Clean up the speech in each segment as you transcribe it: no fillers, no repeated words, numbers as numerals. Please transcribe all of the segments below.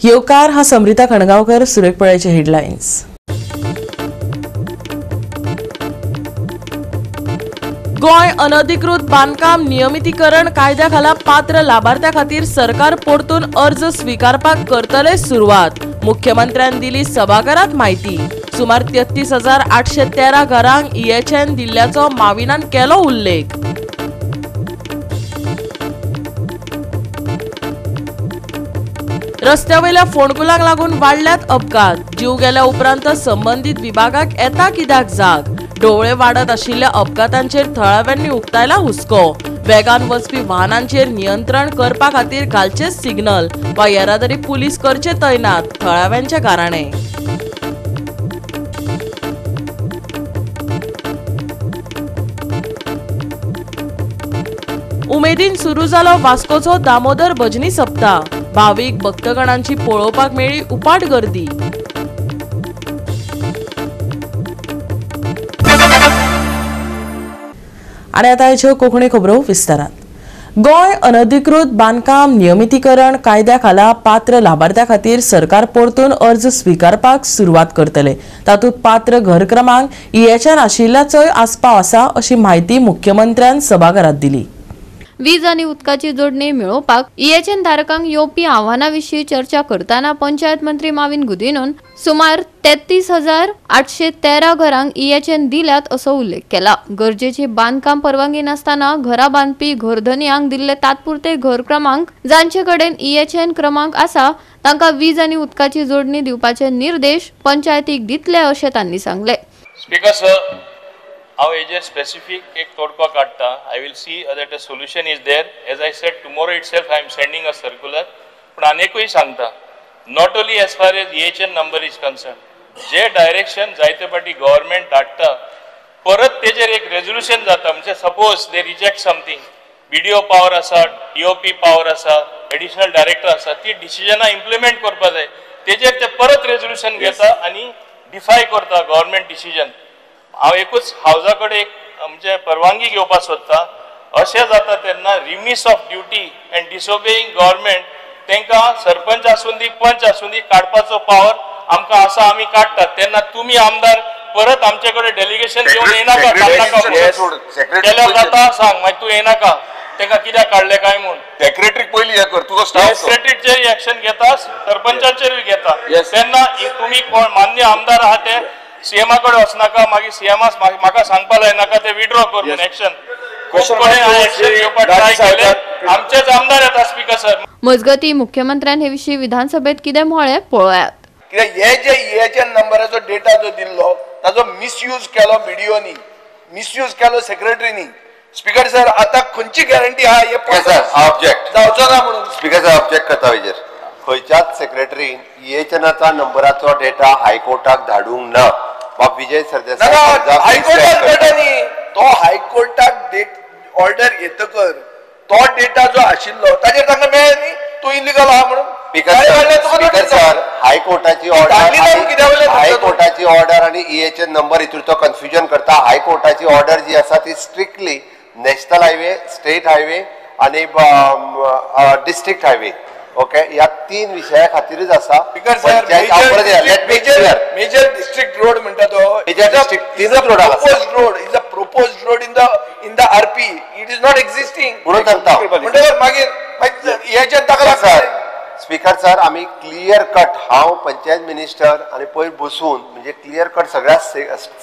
येवकार हा समृता खणगावकर. सुरेख पळयाचे हेडलायन्स. गोंय अनधिकृत बांदकाम नियमितीकरण कायद्या खाला पात्र लाभार्थ्या खातीर सरकार परतून अर्ज स्वीकारपाक करतले सुरवात. मुख्यमंत्र्यान दिली सभाघरात माहिती. सुमार 33,813 घरांक EHN दिल्ल्याचो माविनान केलो उल्लेख. रस्त्यावयल्या फोंडकुलांक लागून वाडल्यात अपघात. जीव गेल्या उपरांत संबंदीत विभागाक येता कित्याक जाग. डोवळे वाडत आशिल्ल्या अपघातांचेर थळाव्यांनी उक्तायला हुस्को. वेगान वचपी वाहनांचेर नियंत्रण करपा खातीर घालचे सिग्नल वा येरादारी पुलीस करचे तैनात. थळाव्यांचे गाराणे. उमेदीन सुरू जालो वास्कोचो दामोदर भजनी सप्ताह. भावीक भक्तगणांची पळोवपाक मेळ्ळी उपाट गर्दी. आनी आतां ह्यो कोंकणी खबरो विस्तारात. गोंय अनधिकृत बांदकाम नियमितीकरण कायद्या खाला पात्र लाभार्थ्या खातीर सरकार परतून अर्ज स्वीकारपाक सुरवात करतले. तातूंत पात्र घर क्रमांक EHN आशिल्ल्याचोय आस्पाव आसा अशी म्हायती मुख्यमंत्र्यान सभाघरात दिली. वीज आनी उदकाची जोडणी मेळोवपाक EHN धारकांक येवपी आव्हाना विशीं चर्चा करतना पंचायत मंत्री माविन गुदिनोन सुमार 33,813 घरांक EHN दिल्यात असो उल्लेख केला. गरजेची बांदकाम परवानगी नासतना घरां बांदपी घरधनयांक दिल्ले तात्पुरते घर क्रमांक जांचे कडेन EHN क्रमांक आसा तांकां वीज आनी उदकाची जोडणी दिवपाचे निर्देश पंचायतीक दितले अशें तांणी सांगलें. स्पीकर सर, हांव हेजेर स्पेसिफीक एक तोडको काडटा. I will see that a solution is there. As I said, tomorrow itself I am sending a circular. पूण आनिकूय सांगता, not only as far as EHN number is concern, J direction जायते फावटी government धाडटा परत तेजेर एक रेजोल्युशन जाता. म्हणजे suppose they reject something, BDO power आसा, DOP power आसा, एडिशनल डायरेक्टर आसा, ती डिसिजनां इम्प्लिमेंट करपा जाय. तेजेर ते परत रेजोल्युशन घेता आनी डिफाय करता गव्हर्मेंट डिसिजन. हांव एकूच हावजा कडेन एक म्हणजे परवानगी घेवपाक सोदता. अशें जाता तेन्ना remiss of duty and disobeying government तांकां सरपंच आसूं दी पंच आसूं दी काडपाचो पावर आमकां आसा, आमी काडटात. तेन्ना तुमी आमदार परत आमचे कडेन डेलिगेशन घेवन येनाका, केल्यार जाता सांग, मागीर तूं येनाका तांकां कित्याक काडलें काय म्हूण. सेक्रेटरीक पयलीं हें कर, तुजो स्टाफ सेक्रेटरीचेर एक्शन घेता, सरपंचाचेरूय घेता. तेन्ना तुमी कोण मान्य आमदार आहा ते सीएमा कडेन वचनाका, मागीर सीएमा म्हाका सांगपा लायनाका ते विड्रॉ कर म्हूण एक्शन. आमचेच आमदार येता स्पीकर सर. मजगती मुख्यमंत्र्यान हे विशीं विधानसभेत कितें म्हळें पळयात. कित्याक हे जे EHN नंबराचो डेटा जो दिल्लो ताजो मिसयूज केलो बीडीओनी, मिसयूज केलो सेक्रेटरीनी. स्पीकर सर, आतां खंयची गॅरंटी आहा हे ऑब्जेक्ट जावचो ना म्हणून? स्पीकर सर, ऑब्जेक्ट करता हेजेर. खंयच्याच सेक्रेटरीन EHNाचा नंबराचो डेटा हायकोर्टाक धाडूंक ना. बाब विजय सरदेसाय हायकोर्टाक डेटा न्ही, तो हायकोर्टाक डेट ऑर्डर येतकर तो डेटा जो आशिल्लो ताजेर तांकां मेळ्ळें न्ही तूं इलिगल आहा म्हणून. स्पीकर सर, हायकोर्टाची ऑर्डर, हायकोर्टाची ऑर्डर आनी EHN number हितून तो कन्फ्युजन करता. हायकोर्टाची ऑर्डर जी आसा ती strictly national highway, state highway आनी डिस्ट्रिक्ट हायवे, ओके, ह्या तीन विशया खातीरच आसा. मेजर डिस्ट्रिक्ट रोड म्हणटा तो मेजर डिस्ट्रिक्ट तीनच रोड आसा. Road is a proposed road in the RP, it is not existing म्हणून सांगता. म्हणटकर मागीर हेच्यात ताका लागता. स्पीकर सर, आमी क्लियर कट, हांव पंचायत मिनिस्टर आनी पयर बसून म्हणजे क्लियर कट सगळ्या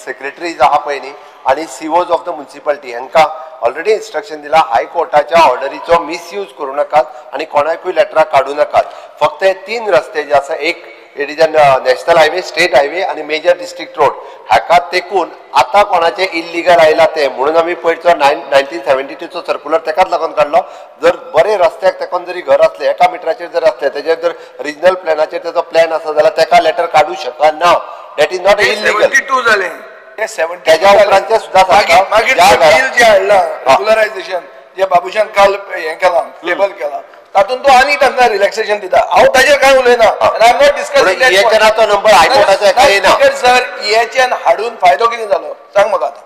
सेक्रेटरीज आहा पळय न्ही आनी COs of the municipality हांकां ऑलरेडी इन्स्ट्रक्शन दिला हायकोर्टाच्या ऑर्डरीचो मिसयूज करूं नाकात आनी कोणाकूय लेटरां काडूं नाकात. फक्त हे तीन रस्ते जे आसा, एक it is a national highway, state highway आनी मेजर डिस्ट्रिक्ट रोड, हाका तेकून आतां कोणाचें इल्लिगल आयला तें म्हणून आमी पयरचो 1972चो सर्कुलर तेकाच लागून काडलो. जर बरे रस्त्याक तेकून जरी घर आसलें, एका मिटराचेर जर आसलें, तेजेर जर रिजनल प्लॅनाचेर तेजो प्लॅन आसा जाल्यार तेका लेटर काडूं शकना. That is not illegal. 72 जालें, तेज्या उपरांतचें सुद्दां सांगता. मागीर बील जें हाडलां रेगुलरायझेशन जे बाबूशान काल हें केलां, लेबल केलां, तातूंत तो आनी तांकां रिलॅक्सेशन दिता. हांव ताजेर कांय उलयना, I am not discussing. EHNाचो number हायकोर्टाचो एका येना. सर, EHN हाडून फायदो कितें जालो सांग म्हाका आतां.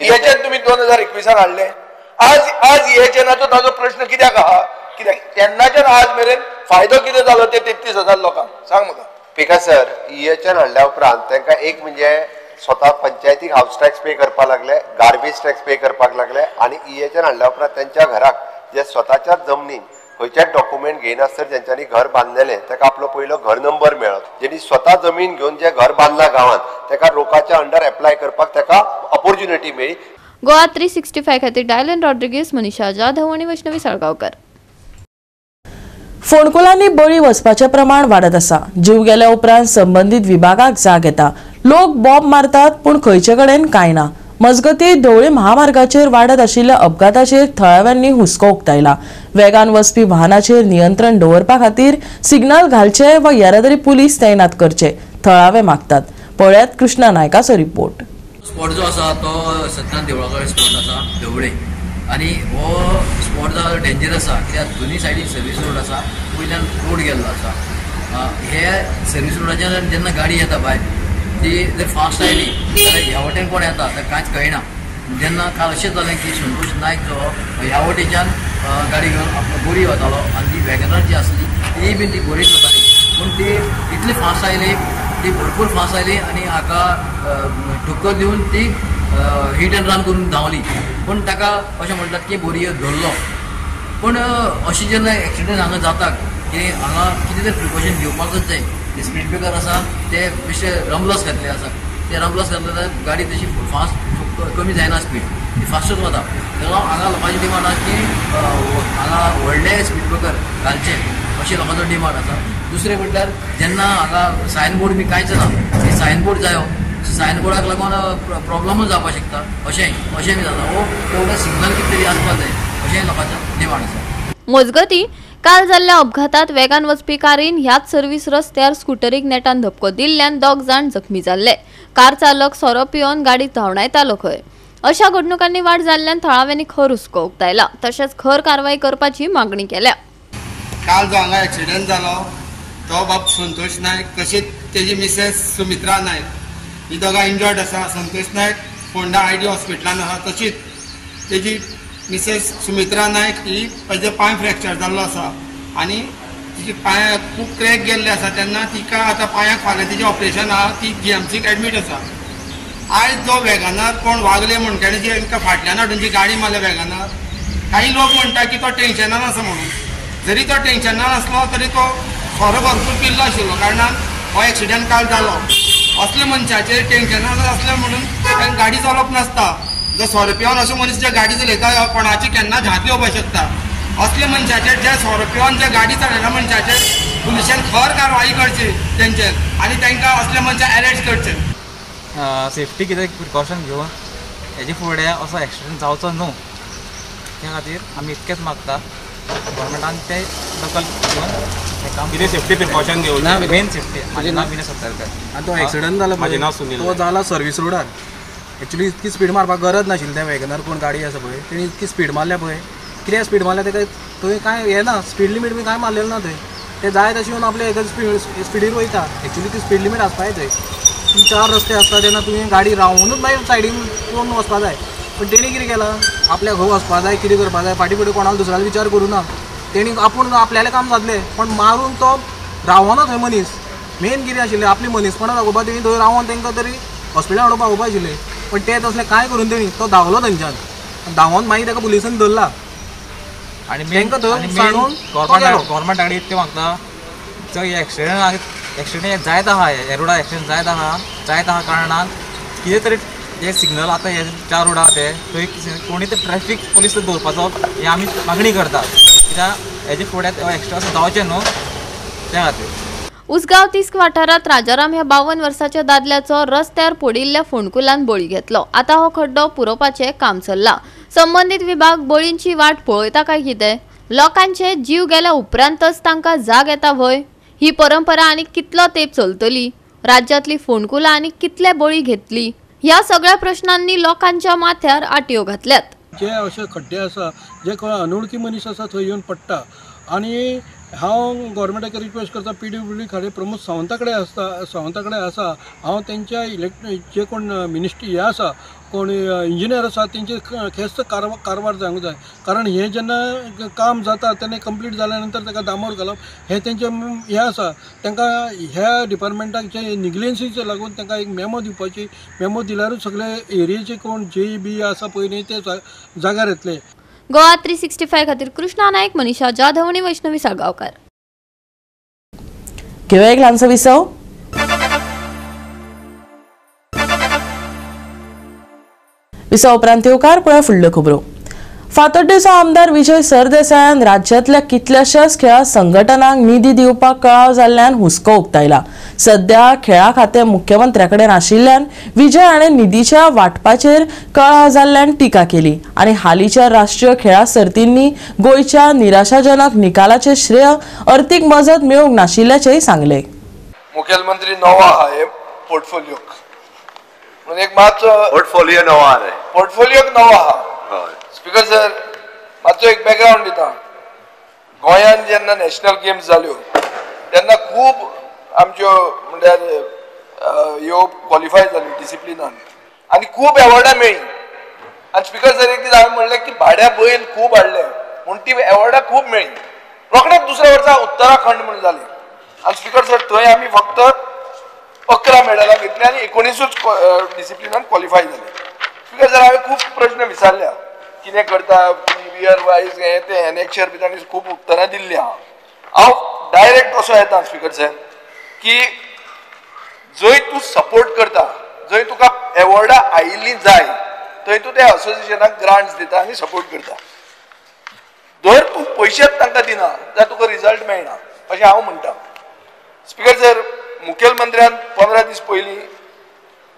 EHN तुमी 2021 हाडले, आज आज EHNाचो ताजो प्रश्न कित्याक आहा? कित्याक तेन्नाच्यान आज मेरेन फायदो कितें जालो ते 33,000 लोकांक सांग म्हाका. स्पीकर सर, EHN हाडल्या उपरांत तांकां एक म्हणजे स्वता पंचायतीक हावस टॅक्स पे करपाक लागले, गार्बेज टॅक्स पे करपाक लागले आनी EHN हाडल्या उपरांत तेंच्या घराक जे स्वताच्या जमनीन खंयच्याच डॉक्युमेंट घेयनासतना जेंच्यांनी घर बांदलेलें ताका आपलो पयलो घर नंबर मेळत. जेणी स्वता जमीन घेवन जे घर बांदला गांवांत ताका रोकाच्या अंडर एप्लाय करपाक ताका ऑपॉर्च्युनिटी मेळ्ळी. गोवा 365 खातीर डायलन रॉड्रिगेज, मनीषा जाधव आनी वैष्णवी साळगांवकर. फोंडकुलांनी बळी वचपाचें प्रमाण वाडत आसा. जीव गेल्या उपरांत संबंदीत विभागाक जाग येता. लोक बॉम्ब मारतात पूण खंयचे कडेन कांय ना. मजगती धवळे महामार्गाचेर वाडत आशिल्ल्या अपघाताचेर थळाव्यांनी हुस्को उक्तायला. वेगान वचपी वाहनाचेर नियंत्रण दवरपा खातीर सिग्नल घालचे वा येरादारी पुलीस तैनात करचे थळावे मागतात. पळयात कृष्णा नायकाचो रिपोर्ट. स्पॉट जो आसा तो सत्यान देवळा कडेन स्पॉट आसा धवळे आनी हो स्पॉट जो डेंजरस आसा कित्याक दोनी सायडीन सर्वीस रोड आसा, वयल्यान रोड गेल्लो आसा. हे सर्वीस रोडाच्यान जेन्ना गाडी येता भायर ती जर फास्ट आयली जाल्यार ह्या वटेन कोण येता तर कांयच कळना. जेन्ना काल अशें जालें की संतोष नायक जो ह्या वटेच्यान गाडी घेवन आपलो बोरी वतालो आनी ती वॅगनर जी आसली ती बीन ती बोरीच वताली, पूण ती इतली फास्ट आयली, ती भरपूर फास्ट आयली आनी हाका ठोकर दिवन ती हिट एंड रन करून धांवली. पूण ताका अशें म्हणटात की बोरये धरलो. पूण अशें जेन्ना एक्सिडंट हांगा जाता की हांगा कितें तरी प्रिकॉशन घेवपाकच जाय. स्पीड ब्रेकर आसा ते बेश्टे रमलस घातले आसा, ते रमलस घातले जाल्यार गाडी तशी फास्ट कमी जायना, स्पीड ती फास्टच वता. तेन्ना हांगा लोकांची डिमांड आसा की हांगा व्हडले स्पीड ब्रेकर घालचे अशें लोकांचो डिमांड आसा. दुसरें म्हटल्यार जेन्ना हांगा सायन बोर्ड बी कांयच ना, ते सायन बोर्ड जायो, सायन बोर्डाक लागून प्रॉब्लमूच जावपाक शकता अशें अशें बी जाता. वो तेवढे सिग्नल कितें तरी आसपाक जाय अशें लोकांचो डिमांड आसा. मजगती काल जाल्ल्या अपघातात वेगान वचपी कारीन ह्याच सर्व्हिस रस्त्यार स्कुटरीक नेटान धपको दिल्ल्यान 2 जाण जखमी जाल्ले. कार चालक सोरो पिवन गाडी धांवडायतालो खंय. अशा घडणुकांनी वाड जाल्ल्यान थळाव्यांनी खर हुस्को उक्तायला, तशेंच खर कारवाई करपाची मागणी केल्या. काल जो हांगा एक्सिडंट जालो तो बाब संतोष नायक तशीच तेजी मिसेस सुमित्रा नायक ही दोगां इंजर्ड आसा. संतोष नायक फोंडा ID हॉस्पिटलान आसा, तशीच तेजी मिसेस सुमित्रा नायक ही ताजे पांय फ्रॅक्चर जाल्लो आसा आनी तिचे पांय खूब क्रॅक गेल्ले आसा. तेन्ना तिका आतां पांयाक फाल्यां तिजें ऑपरेशन आहा, ती GMCक एडमीट आसा. आयज जो वेगनार कोण वागले म्हण तेणें जी तांकां फाटल्यान हाडून जी गाडी मारल्या वेगनार, काही लोक म्हणटा की तो टेन्शनान आसा म्हणून. जरी तो टेन्शनान आसलो तरी तो सोरो भरपूर पिल्लो आशिल्लो कारणान हो एक्सिडंट काल जालो. असले मनशाचेर टेन्शनान आसले म्हणून तांकां गाडी चलोवप नासता. जो सोरो पिवन असो मनीस जे गाडी चलयता कोणाची केन्ना झात येवपाक शकता. असले मनशाचेर जे सोरो पिवन जे गाडी चलयता मनशाचेर पुलिसान खर कारवाई करची तेंचेर आनी तांकां असले मनशां अरेस्ट करचे. सेफ्टी कितें प्रिकॉशन घेवन हेजे फुडें असो एक्सिडंट जावचो न्हू त्या खातीर आमी इतकेंच मागता गव्हर्मेंटान ते दखल घेवन हें काम कितें सेफ्टी प्रिकॉशन घेवन ना मेन सेफ्टी. म्हाजें नांव विनय सत्तरकर. आनी तो एक्सिडंट जालो म्हाजें नांव सुनील. तो जाला सर्वीस रोडार. एक्चुअली इतकी स्पीड मारपाक गरज नाशिल्ली. त्या वेगनार कोण गाडी आसा पळय तेणी इतकी स्पीड मारल्या पळय, कित्याक स्पीड मारल्या तेका थंय कांय हें ना, स्पीड लिमीट बी कांय मारलेलें ना थंय. ते जाय तशें येवन आपल्या एका स्पिडीर वयता. एक्चुअली ती स्पीड लिमीट आसपाक जाय थंय. 4 रस्ते आसता तेन्ना तुवें गाडी रावोनूच मागीर सायडीन पळोवन वचपा जाय. पण तेणी कितें केलां, आपल्या घोव वचपा जाय, कितें करपा जाय, फाटीं फुडें कोणाक दुसऱ्याक विचार करूं ना. तेणी आपूण आपल्यालें काम जातलें पण मारून तो रावना थंय मनीस. मेन कितें आशिल्लें आपली मनीसपणां दाखोवपा तेणी थंय रावोन तांकां तरी हॉस्पिटलान हाडून पावोवपा आशिल्लें. पण ते तसलें कांय करून तेणी तो धांवलो थंयच्यान, धांवोन मागीर ताका पुलिसान धरला आनी तांकां थंय सांडून गव्हर्मेंटा कडेन इतलें मागता जो एक्सिडंट जायत आहा, हे रोडार एक्सिडंट जायत आहा, जायत आहा कारणान कितें तरी हे सिग्नल आतां हे 4 रोड आहा ते थंय कोणी तर ट्रॅफीक पोलीस दवरपाचो हे आमी मागणी करतात कित्याक हेजे फुडें एक्स्ट्रा असो जावचें न्हू त्या खातीर. उसगांव तिस्क वाठारांत राजाराम ह्या 52 वर्साच्या दादल्याचो रस्त्यार पडिल्ल्या फोंडकुलान बळी घेतलो. आतां हो खड्डो पुरोवपाचें काम चल्लां. संबंदीत विभाग बळींची वाट पळयता काय कितें? लोकांचे जीव गेल्या उपरांतच तांकां जाग येता व्हय? ही परंपरा आनी कितलो तेंप चलतली? राज्यांतली फोंडकुलां आनी कितले बळी घेतली? ह्या सगळ्या प्रश्नांनी लोकांच्या माथ्यार आटयो घातल्यात. जे अशे खड्डे आसा जे कोण अनवळखी मनीस आसा थंय येवन पडटा आनी हांव गोवोरमेंटाक रिक्वेस्ट करता, PWD खातें प्रमोद सावंता कडेन आसता, सावंता कडेन आसा. हांव तेंच्या जे कोण मिनिस्ट्री हे आसा, कोण इंजिनियर आसा, तेंचे खेस्त कारवार जावंक जाय. कारण हें जेन्ना काम जाता तेन्ना कंप्लीट जाल्या नंतर ताका दामोर घालप हें तेंचें हें आसा. तांकां ह्या डिपार्टमेंटाक जे निग्लेन्सीचे लागून तांकां एक मेमो दिवपाची, मेमो दिल्यारूच सगळे एरियेचे कोण जे बी आसा पळय न्ही ते जाग्यार येतले. गोवा 365 खातीर कृष्णा नायक, मनीषा जाधव आनी वैष्णवी साळगांवकार. घेवया एक ल्हानसो विसव. विसव उपरांत येवकार पळया फुडल्यो खबरो. फातोड्डेचो आमदार विजय सरदेसायान राज्यांतल्या कितल्याशाच खेळा संघटनांक निधी दिवपाक कळाव जाल्ल्यान हुस्को उक्तायला. सध्या खेळा खातें मुख्यमंत्र्या कडेन आशिल्ल्यान विजय हाणें निधीच्या वांटपाचेर कळाव जाल्ल्यान टिका केली आनी हालींच्या राष्ट्रीय खेळा सर्तींनी गोंयच्या निराशाजनक निकालाचें श्रेय अर्थीक मजत मेळूंक नाशिल्ल्याचेंय सांगलें. मुखेलमंत्री नवो आहा हे पोर्टफोलियोक म्हणून एक मातसो पोर्टफोलियो नवो आहा, पोर्टफोलियोक नवो आहा. स्पीकर सर, मातसो एक बॅकग्रावंड दिता. गोंयांत जेन्ना नॅशनल गेम्स जाल्यो तेन्ना खूब आमच्यो म्हणल्यार ह्यो क्वॉलिफाय जाल्यो डिसिप्लिनान आनी खूब एवॉर्डां मेळ्ळीं. आनी स्पीकर सर, एक दीस हांवें म्हणलें की भाड्या बैल खूब हाडले म्हूण ती एवॉर्डां खूब मेळ्ळीं. रोखडेच दुसऱ्या वर्सा उत्तराखंड म्हूण जालें आनी स्पीकर सर थंय आमी फक्त 11 मेडलां घेतलीं आनी 19 डिसिप्लिनान क्वॉलिफाय जाले. स्पीकर सर, हांवें खूब प्रश्न विचारल्या, कितें करता इयर वायज हें तें एनेक्शर बी तांणी खूब उत्तरां दिल्लीं आहा. हांव डायरेक्ट असो येता स्पीकर सर की जंय तूं सपोर्ट करता, जंय तुका एवॉर्डां आयिल्लीं जाय, थंय तूं त्या असोसिएशनाक ग्रांट्स दिता आनी सपोर्ट करता. जर तूं पयशेच तांकां दिना जाल्यार तुका रिजल्ट मेळना अशें हांव म्हणटा. स्पीकर सर, मुखेलमंत्र्यान 15 दीस पयलीं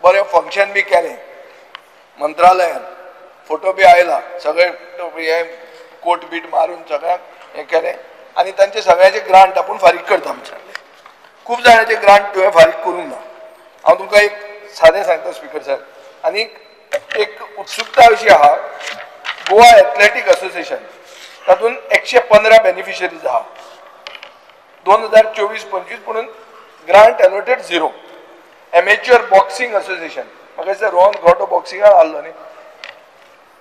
बरें फंक्शन बी केलें मंत्रालयान, फोटो बी आयला, सगळे हे कोट बीट मारून सगळ्यांक हें केलें आनी तांचे सगळ्यांचे ग्रांट आपूण फारीक करता म्हण सांगलें. खूब जाणांचे ग्रांट तुवें फारीक करूंक ना. हांव तुमकां एक सादें सांगता स्पीकर सर, आनी एक उत्सुकता अशी आहा, गोवा एथलेटीक असोसिएशन तातूंत 115 बेनिफिशरीज आहा. 2024-25 म्हणून grant allotted 0. Amateur boxing association म्हाका दिसता रोहन घोटो बॉक्सिंगान आहलो न्ही,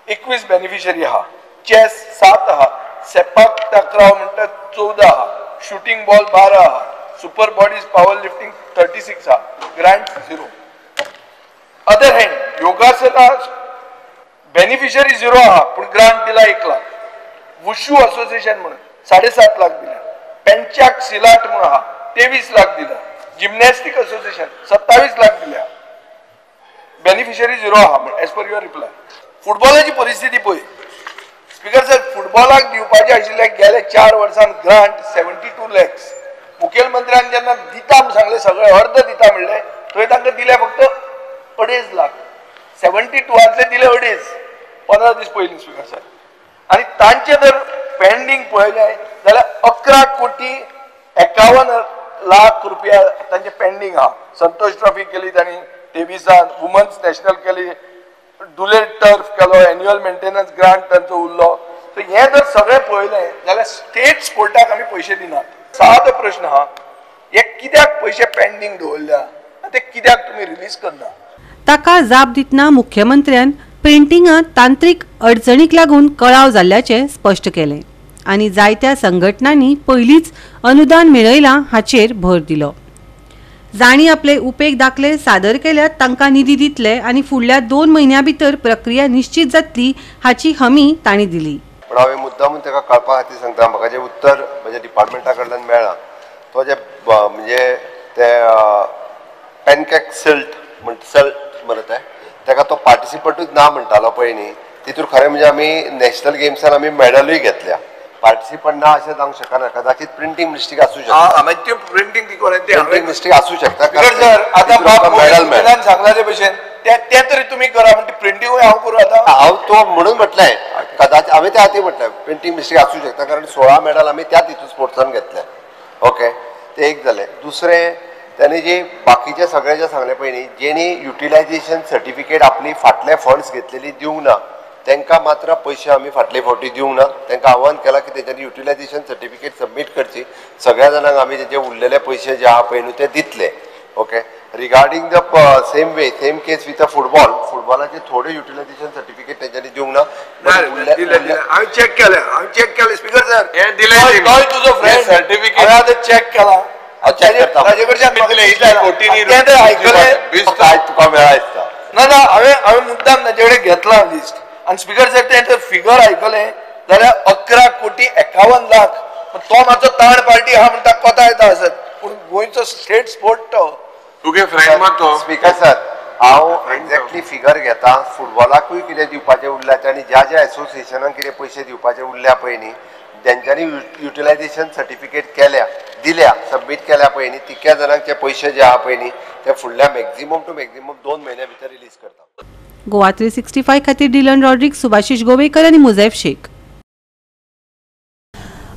21 बेनिफिशरी आहा. चॅस 7 आहा, सेपाक टाकराव म्हणटा 14 आहा, शुटींग बॉल 12 आहा, सुपर बॉडीज पावर लिफ्टिंग 36 आहा, ग्रांट 0. अदर हँड योगासना बेनिफिशरी 0 आहा पूण ग्रांट दिला 1 लाख. वुशू असोसिएशन म्हणून 7.5 लाख दिला. पेंचाक सिलाट म्हणून आहा 23 लाख दिला. जिमनॅस्टीक असोसिएशन 27 लाख दिल्या, बेनिफिशरी 0 आहा म्हण एज पर your reply. फुटबॉलाची परिस्थिती पळय स्पीकर सर, फुटबॉलाक दिवपाचे आशिल्ले गेले 4 वर्सांत ग्रांट 72 लॅक्स. मुखेलमंत्र्यान जेन्ना दिता म्हूण सांगलें सगळें अर्द दिता म्हणलें, थंय तांकां दिले फक्त 2.5 लाख. 72 दिले 2.5 15 दीस पयलीं स्पीकर सर. आनी तांचे जर पेंडींग पळयलें जाल्यार 11 कोटी 51 लाख रुपया तांचे पेंडींग आहा. संतोष ट्रॉफी केली तांणी 23, वुमन्स नॅशनल केली, दुलेर टर्फ केलो, एन्युअल मेंटेनन्स ग्रांट तांचो उरलो. सो हें जर सगळें पळयलें जाल्यार स्टेट स्पोर्टाक आमी पयशे दिनात. सादो प्रश्न आहा, हे कित्याक पयशे पेंडींग दवरल्या आनी ते कित्याक तुमी रिलीज करना? ताका जाप दितना मुख्यमंत्र्यान प्रिंटिंगांत तांत्रीक अडचणीक लागून कळाव जाल्ल्याचें स्पश्ट केलें आनी जायत्या संघटनांनी पयलींच अनुदान मेळयलां हाचेर भर दिलो. जांणी आपले उपेग दाखले सादर केल्यात तांकां निधी दितले आनी फुडल्या 2 म्हयन्यां भितर प्रक्रिया निश्चित जातली हाची हमी तांणी दिली. पूण हांवें मुद्दामून ताका कळपा खातीर सांगता, म्हाका जें उत्तर म्हज्या डिपार्टमेंटा कडल्यान मेळ्ळां तो जे म्हणजे ते पॅनकेक सिल्ट सल्ट म्हणत ताका तो पार्टिसिपंटूच ना म्हणटालो पळय न्ही, तितूर खरें म्हणजे आमी नॅशनल गेम्सान आमी मॅडलूय घेतल्या. पार्टिसिपंट ना अशें जावंक शकना, कदाचित प्रिंटींग मिस्टेक आसूं शकता. प्रिंटींग मिस्टेक आसूं शकता. आतां सांगला ते भशेन ते तरी तुमी करा म्हणजे प्रिंटींगूय हांव करूं आतां. हांव तो म्हणून म्हटलें कदाचित हांवें त्या खातीर म्हटलें प्रिंटींग मिस्टेक आसूं शकता, कारण 16 मॅडल आमी त्याच हितून स्पोर्ट्सान घेतल्या. ओके, ते एक जालें. दुसरें ताणें जे बाकीचे सगळे जे सांगले पळय न्ही, जेणी युटिलायझेशन सर्टिफिकेट आपली फाटले फंड्स घेतलेली दिवंक ना तांकां मात्र पयशे आमी फाटले फावटी दिवंक ना. तांकां आव्हान केलां की तेंच्यांनी युटिलायझेशन सर्टिफिकेट सबमीट करची. सगळ्या जाणांक आमी तेजे उरलेले पयशे जे आहा पळय न्हू ते दितले. Okay, regarding the same way same case with a football, फुटबॉलाचे थोडे युटिलायझेशन सर्टिफिकेट तेंच्यांनी दिवंक ना. हांवें चॅक केलें, हांवें चॅक केलें स्पीकर सर, तोय तुजो फ्रेंड सर्टिफिकेट हांवें चॅक केला. तुका मेळा दिसता ना ना, हांवें हांवें मुद्दाम ताजे कडेन घेतला लिस्ट. आनी स्पीकर सर तें फिगर आयकलें जाल्यार 11,51,00,000. तो मातसो ताण पार्टी आहा म्हणटा कोता येता आसत, पूण गोंयचो स्टेट स्पोर्ट तो. तुगे फ्रेंड मात तो. स्पीकर सर, हांव एक्झॅक्टली फिगर घेता. फुटबॉलाकूय कितें दिवपाचें उरल्या आनी ज्या ज्या एसोसिएशनाक कितें पयशे दिवपाचे उरल्या पळय न्ही, तेंच्यांनी युटिलायझेशन सर्टिफिकेट केल्या दिल्या सबमीट केल्या पळय न्ही, तितक्या जाणांक ते पयशे जे आहा पळय न्ही ते फुडल्या मॅक्झिमम टू मॅक्झिमम 2 म्हयन्या भितर रिलीज करता. गोवा 365 खातीर डिलन रॉड्रिक्स, सुभाषिश गोवेकर आनी मुजैफ शेख.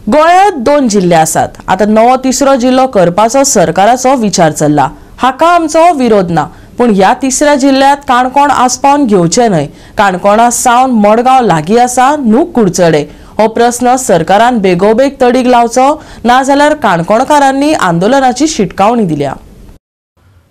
गोंयांत 2 जिल्ले आसात. आतां नवो तिसरो जिल्लो करपाचो सरकाराचो विचार चल्ला. हाका आमचो विरोध ना, पूण ह्या तिसऱ्या जिल्ल्यांत काणकोण आसपावन घेवचें न्हय. काणकोणा सावन मडगांव लागीं आसा न्हू कुडचडे. हो प्रस्न सरकारान बेगोबेग तडीक लावचो, नाजाल्यार काणकोणकारांनी आंदोलनाची शिटकावणी दिल्या.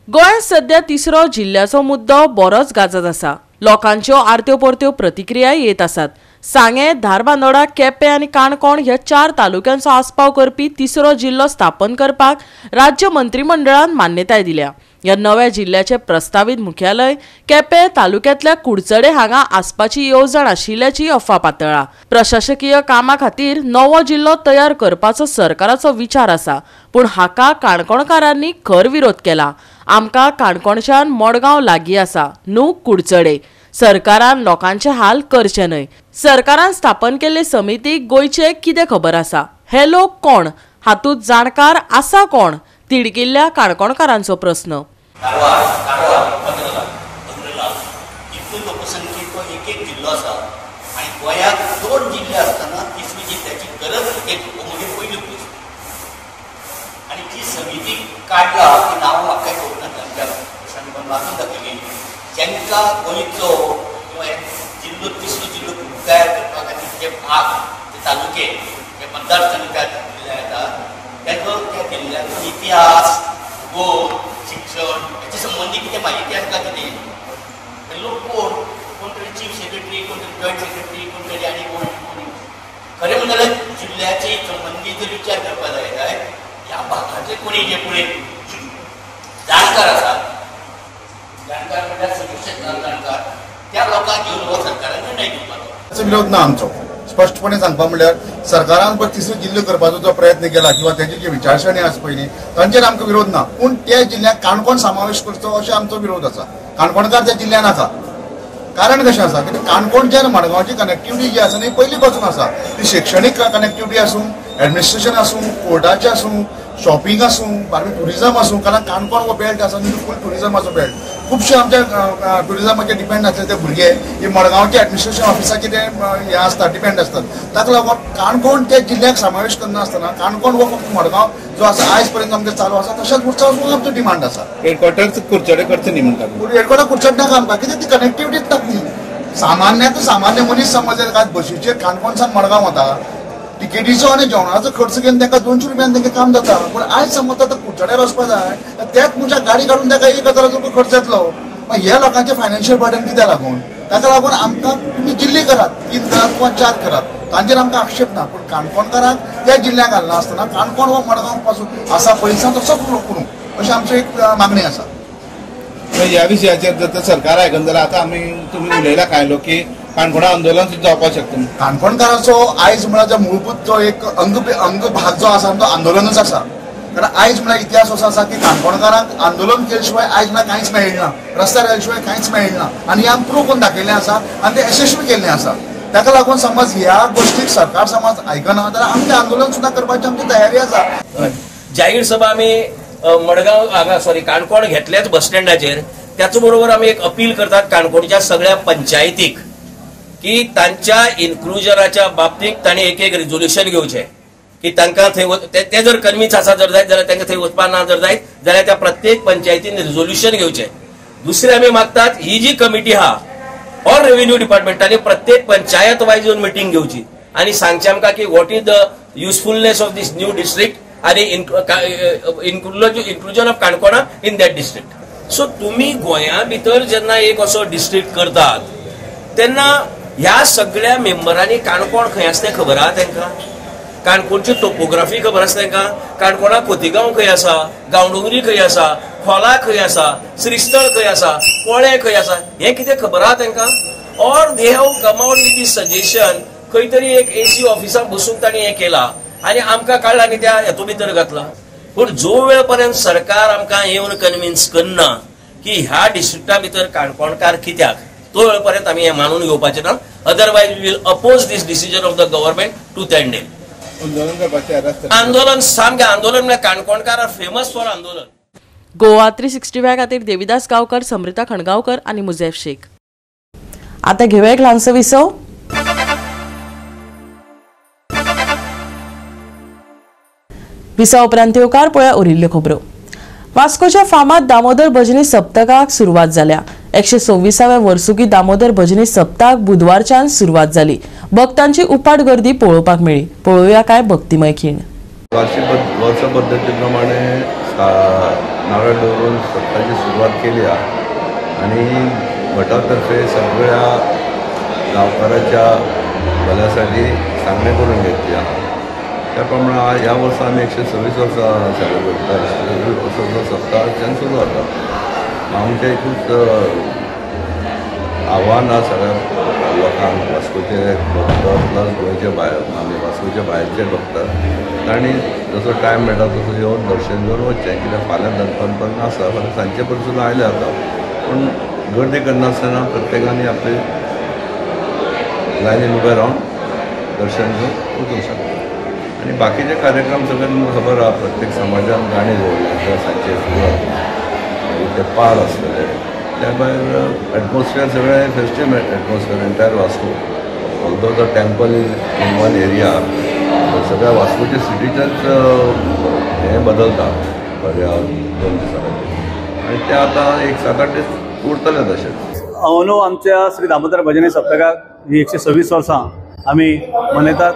गोंयांत सध्या तिसरो जिल्ल्याचो मुद्दो बरोच गाजत आसा. लोकांच्यो आरत्यो परत्यो प्रतिक्रिया येत आसात. सांगें, धारबांदोडा, केपें आनी काणकोण ह्या 4 तालुक्यांचो आस्पाव करपी तिसरो जिल्लो स्थापन करपाक राज्य मंत्रिमंडळान मान्यताय दिल्या. ह्या नव्या जिल्ल्याचे प्रस्तावीत मुख्यालय केपें तालुक्यांतल्या कुडचडे हांगा आसपाची येवजण आशिल्ल्याची अफवा पातळ्ळा. प्रशासकीय कामा खातीर नवो जिल्लो तयार करपाचो सरकाराचो विचार आसा, पूण हाका काणकोणकारांनी खर विरोध केला. आमकां काणकोणच्यान मडगांव लागीं आसा न्हू कुडचडे. सरकारान लोकांचे हाल करचे न्हय. सरकारान स्थापन केल्ले समितीक गोंयचे कितें खबर आसा, हे लोक कोण, हातूंत जाणकार आसा कोण, तिडकिल्ल्या काणकोणकारांचो प्रस्न. कारवार 15 लाख 15 लाख इतलो लोकसंख्येचो एक एक जिल्लो आसा आनी गोंयांत 2 जिल्ले आसतना तिसरी जिल्ल्याची गरज कितें हो म्हजे पयलो प्रस्न. आनी जी समिती काडला ती नांवां म्हाका खबर ना, तांच्या प्रशांत वाचून दाखयली. जांकां गोंयचो किंवा जिल्लो तिसरो जिल्लो तयार करपा खातीर जे भाग, जे तालुके, जे मतदारसंघ त्या जिल्ल्या येता ताचो त्या जिल्ल्याचो इतिहास, भूगोल, शिक्षण हेचे संबंदी कितें म्हायती आसता कितें. लोक कोण कोण तरी चीफ सेक्रेटरी, कोण तरी जॉयंट सेक्रेटरी, कोण तरी आनी कोण कोणी. खरें म्हणल्यार जिल्ल्याचे संबंदी जर विचार करपा जाय जाल्यार ह्या भागाचे कोणी जे पळय जाणकार आसा, जाणकार म्हणल्यार सगळे क्षेत्रांत जाणकार, त्या लोकांक घेवन हो सरकारान निर्णय घेवपाचो. विरोध ना आमचो. स्पश्टपणे सांगपा म्हणल्यार सरकारान पळय तिसरो जिल्लो करपाचो जो प्रयत्न केला किंवा तेजी जी विचारसरणी आसा पळय न्ही तांचेर आमकां विरोध ना, पूण त्या जिल्ल्याक काणकोण समावेश करचो अशें आमचो विरोध आसा. काणकोणकार त्या जिल्ल्यान आसा. कारण कशें आसा की काणकोणच्या आनी मडगांवची कनेक्टिविटी जी आसा न्ही पयलीं पासून आसा. ती शिक्षणीक कनेक्टिविटी आसूं, एडमिनिस्ट्रेशन आसूं, कोर्टाचें आसूं, शॉपिंग आसूं, बाकी ट्युरिजम आसूं. कारण काणकोण हो बेल्ट आसा न्ही फूल ट्युरिजमाचो बेल्ट. खुबशे आमच्या ट्युरिजमाचेर डिपेंड आसले ते भुरगे हे मडगांवचे एडमिनिस्ट्रेशन ऑफिसाचे ते हे आसता डिपेंड आसतात. ताका लागून काणकोण त्या जिल्ल्याक समावेश करनासतना काणकोण हो फक्त मडगांव जो आसा आयज पर्यंत आमचें चालू आसा तशेंच उरचो आमचो डिमांड आसा. हेडक्वॉर्टर कुडचडे करचें न्ही म्हणटा, हेडक्वॉर्टर कुडचडे नाका आमकां, कित्याक ती कनेक्टिविटीच नाका न्ही. सामान्य सामान्य मनीस समज बशीचेर काणकोण सावन मडगांव वता, तिकेटीचो आनी जेवणाचो खर्च घेवन ताका 200 रुपयान तांकां काम जाता. पूण आयज समज आतां कुडचड्यार वचपा जाय त्याच मनशाक गाडी काडून ताका 1000 रुपया खर्च येतलो. मागीर ह्या लोकांचें फायनान्शियल बर्डन कित्याक लागून? ताका लागून आमकां तुमी जिल्ले करात, 3 करात किंवा 4 करात, तांचेर आमकां आक्षेप ना. पूण काणकोणकारांक त्या जिल्ल्याक घालना आसतना काणकोण हो मडगांव पासून आसा पयलीं तसोच करूं अशी आमची एक मागणी आसा. ह्या विशयाचेर जर सरकार आयकना जाल्यार आतां आमी तुमी उलयला कांय लोक की काणकोणा आंदोलन सुद्दां जावपाक शकता. काणकोणकारांचो आयज म्हळ्यार जो मूलभूत जो एक अंग भाग जो आसा तो आंदोलनच आसा. कारण आयज म्हळ्यार इतिहास असो आसा की काणकोणकारांक आंदोलन केले शिवाय आयज म्हळ्यार कांयच मेळना, रस्त्यार आयले शिवाय कांयच मेळना आनी हें आमी प्रूव करून दाखयल्लें आसा आनी तें यशस्वी केल्लें आसा. ताका लागून समज ह्या गोश्टीक सरकार समज आयकना जाल्यार आमचें आंदोलन सुद्दां करपाची आमची तयारी आसा. जाहीर सभा आमी मडगांव हांगा सॉरी काणकोण घेतल्याच बस स्टँडाचेर. त्याच बरोबर आमी एक अपील करतात काणकोणच्या सगळ्या पंचायतीक की तांच्या इन्क्लुजनाच्या बाबतीत तांणी एक एक रिजोल्युशन घेवचें की तांकां थंय ते जर कन्विन्स आसा जर जायत जाल्यार तांकां थंय वचपा ना जर जायत जाल्यार त्या प्रत्येक पंचायतीन रिजोल्युशन घेवचें. दुसरें आमी मागतात ही जी कमिटी आहा ऑर रेव्हेन्यू डिपार्टमेंटांनी प्रत्येक पंचायत वायज येवन मिटींग घेवची आनी सांगचें आमकां की what is the usefulness of this new district आनी inclusion of Canacona in that district. So तुम्ही गोंया भितर जेन्ना एक असो डिस्ट्रिक्ट करतात तेन्ना ह्या सगळ्या मेंबरांनी काणकोण खंय आसा तें खबर आहा तेंकां, काणकोणची टोपोग्राफी खबर आसा तेंकां, काणकोणा खोतीगांव खंय आसा, गांवडोंगरी खंय आसा, खोला खंय आसा, श्रीस्थळ खंय आसा, पोळें खंय आसा, हें कितें खबर आहा तेंकां? Or they have come out with this suggestion खंय तरी एक एसी ऑफिसाक बसून तांणी हें केलां आनी आमकां काडला आनी त्या हेतू भितर घातला. पूण जो वेळ पर्यंत सरकार आमकां येवन कन्विन्स करना की ह्या डिस्ट्रिक्टा भितर काणकोणकार कित्याक, तो वेळ पर्यंत आमी हें मानून घेवपाचें ना. Otherwise we will oppose this decision of the government to and end. आंदोलन सामकें आंदोलन म्हळ्यार काणकोणकार are famous for आंदोलन. गोवा 365 खातीर देविदास गांवकर, समृता खणगांवकर आनी मुझेफ शेख. आता घेवया एक ल्हानसो विसव. विसवा उपरांत येवकार पळया उरिल्ल्यो खबरो. वास्कोच्या फामाद दामोदर भजनी सप्तकाक सुरवात जाल्या. 126व्या वर्सुकी दामोदर भजनी सप्तकाक बुधवारच्यान सुरवात जाली. भक्तांची उपाट गर्दी पळोवपाक मेळ्ळी. पळोवया काय भक्तिमय खीण. वर्ष पद्दतीप्रमाणे नारळ दवरून सप्ताची सुरवात केली आनी मठातर्फे सगळ्या गांवकाराच्या भल्यासाठी सांगणे करून घेतली आहा. त्या प्रमाणे ह्या वर्सा आमी 126 वर्सां सेलिब्रेट करता. असो सप्ताहाच्यान सुरू जाता. आमचें एकूच आव्हान आहा सगळ्या लोकांक, वास्कोचे भक्त प्लस गोंयचे भायर, आमी वास्कोचे भायरचे भक्त, तांणी जसो टायम मेळटा तसो येवन दर्शन घेवन वचचें. कित्याक फाल्यां दनपार आसा, फाल्यां सांजचे पर्यंत सुद्दां आयले जाता, पूण गर्दी करनासतना प्रत्येकान आपली लायनीन उबे रावन दर्शन घेवन वचूंक शकता. आनी बाकीचे कार्यक्रम सगळे तुमकां खबर आहा. प्रत्येक समाजान गाणी दवरल्या त्या सांजचे सुरू जाता, मागीर ते पार आसतले. त्या भायर एटमॉस्फियर सगळें festive atmosphere entire Vasco. Although the temple is in one area, सगळ्या वास्कोच्या सिटीचेंच हें बदलता बऱ्या 2 दिसां खातीर आनी ते आतां एक 7-8 दीस उरतले तशेंच. अंदू आमच्या श्री दामोदर भजनी सप्तकाक ही 126 वर्सां आमी मनयतात.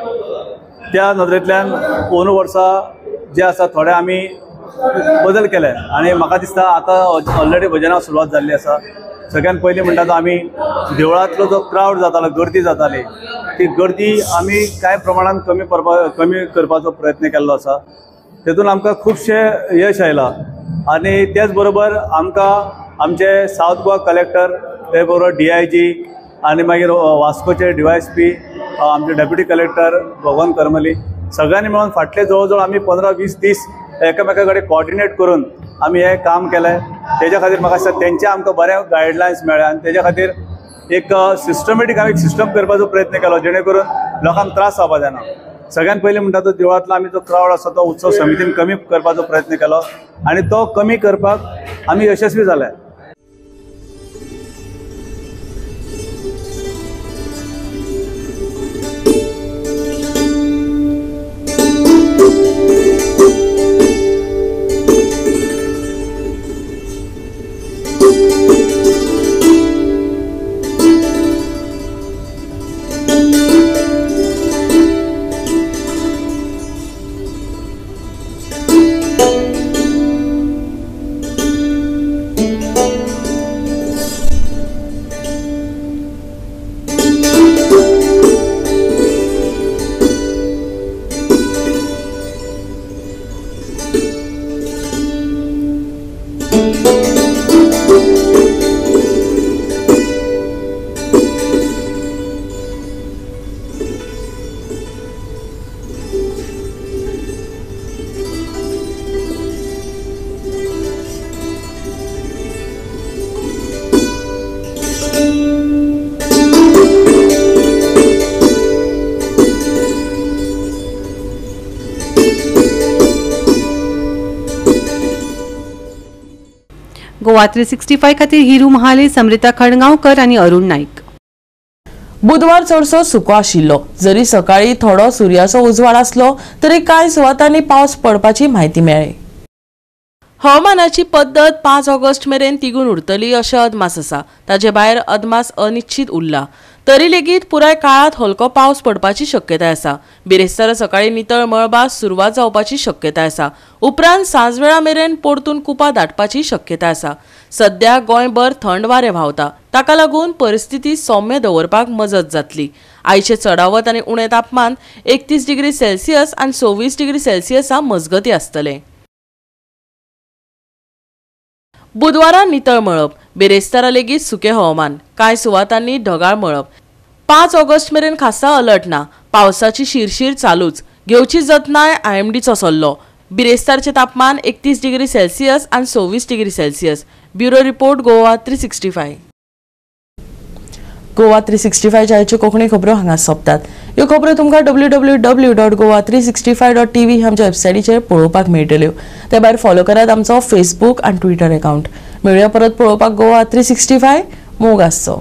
त्या नदरेंतल्यान अंदू वर्सा जे आसा थोडे आमी बदल केले आनी म्हाका दिसता आतां ऑलरेडी भजनाक सुरवात जाल्ली आसा. सगळ्यान पयलीं म्हणटा तो आमी देवळांतलो जो क्रावड जातालो, गर्दी जाताली, ती गर्दी आमी कांय प्रमाणान कमी करपाचो प्रयत्न केल्लो आसा. तेतून आमकां खुबशें यश आयलां आनी तेच बरोबर आमकां आमचे सावथ गोवा कलेक्टर, ते बरोबर DIG आनी मागीर वास्कोचे DYSP, आमचे डेप्युटी कलेक्टर भगवान करमली, सगळ्यांनी मेळून फाटले जवळ जवळ आमी 15-20 दीस एकामेका कडेन कॉर्डिनेट करून आमी हें काम केलें. तेज्या खातीर म्हाका दिसता तेंचे आमकां बरे गायडलायन्स मेळ्ळे आनी तेज्या खातीर एक सिस्टमेटीक आमी एक सिस्टम करपाचो प्रयत्न केलो जेणे करून लोकांक त्रास जावपा जायना. सगळ्यान पयलीं म्हणटा तो देवळांतलो आमी जो क्रावड आसा तो उत्सव समितीन कमी करपाचो प्रयत्न केलो आनी तो कमी करपाक आमी यशस्वी जाले. गोवा 365 खातीर हिरू महाले, समृता खणगांवकर आनी अरुण नाईक. बुधवार चडसो सुको आशिल्लो. जरी सकाळी थोडो सुर्याचो उजवाड आसलो तरी कांय सुवातांनी पावस पडपाची म्हायती मेळ्ळी. हवामानाची पद्दत 5 ऑगस्ट मेरेन तिगून उरतली अशें अदमास आसा. ताजे भायर अदमास अनिश्चित उरला तरी लेगीत पुराय काळांत हलको पावस पडपाची शक्यताय आसा. बिरेस्तारा सकाळी नितळ मळबा सुरवात जावपाची शक्यताय आसा. उपरांत सांजवेळा मेरेन परतून कुपां दाटपाची शक्यताय आसा. सध्या गोंयभर थंड वारें व्हांवता, ताका लागून परिस्थिती सौम्य दवरपाक मजत जातली. आयचे चडावत आनी उणें तापमान 31 डिग्री सेल्सियस आनी 26 डिग्री सेल्सियसा मजगतीं आसतलें. बुधवारा नितळ मळब, बिरेस्तारा लेगीत सुकें हवामान, कांय सुवातांनी ढगाळ मळब. 5 ऑगस्ट मेरेन खासा अलर्ट ना. पावसाची शिरशीर चालूच, घेवची जतनाय आयएमडीचो सल्लो. बिरेस्तारचें तापमान 31 डिग्री सेल्सियस आनी 26 degree Celsius. Bureau report, Goa 365. Goa 365 आयच्यो कोंकणी खबरो हांगा सोंपतात. ह्यो खबरो तुमकां www.goa365.tv ह्या आमच्या वेबसायटीचेर पळोवपाक मेळटल्यो. ते भायर फॉलो करात आमचो फेसबूक आनी ट्विटर अकाउंट. मेळुया परत पळोवपाक गोवा 365. मोग आसचो.